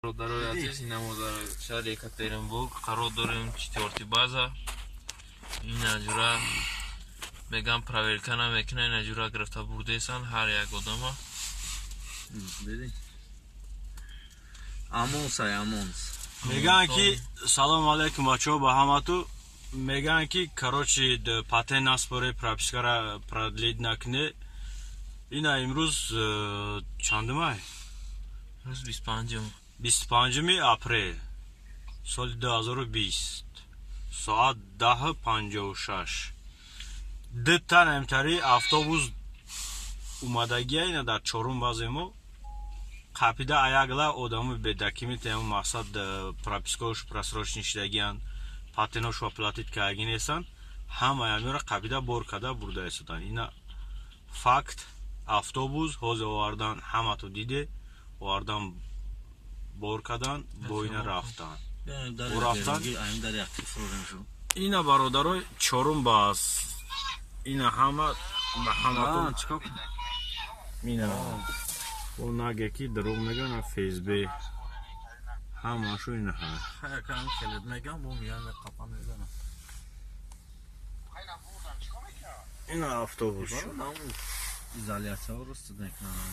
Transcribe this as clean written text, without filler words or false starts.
Бародарои азиз, ина мо дар шаҳри Екатеринбург қарор дорем, четвёртый база. Ина ҷура меган, проверка намекуна, ина ҷура гирифта бурдесан ҳар як одама. Амонс ай, амонс. Мегӯянд, ки салому алайкум, бачаҳо, ба ҳамату. Мегӯянд, ки, короче, патент наспоре, пропискара продлить накуне. Ина имрӯз чандумай? Имрӯз 25-ум. 25-уми апрел соли 2020, соат 10:56, дута намтари автобус умадагия. Ина дар чорум базе мо қапида аягла одамо бедокумент, ям мақсад, пропискаош просроченный шидагиянд, патентошро платить кардаги нестанд, ҳамаи амёра қапида бор карда бурда истоданд. Ина факт, автобус ҳозир овардан, ҳамато диде, овардан, бор кардан, бо ина рафтан. Рафтан. Ина, бародарой, чорум бас, ина ҳама ба ҳамато. Ина о наге, ки дурӯғ мегӯян, ФСБ ҳамашу ина. Мегам, бо миян қапа мезанам. Ина автобус. Изоляция рост мекунам.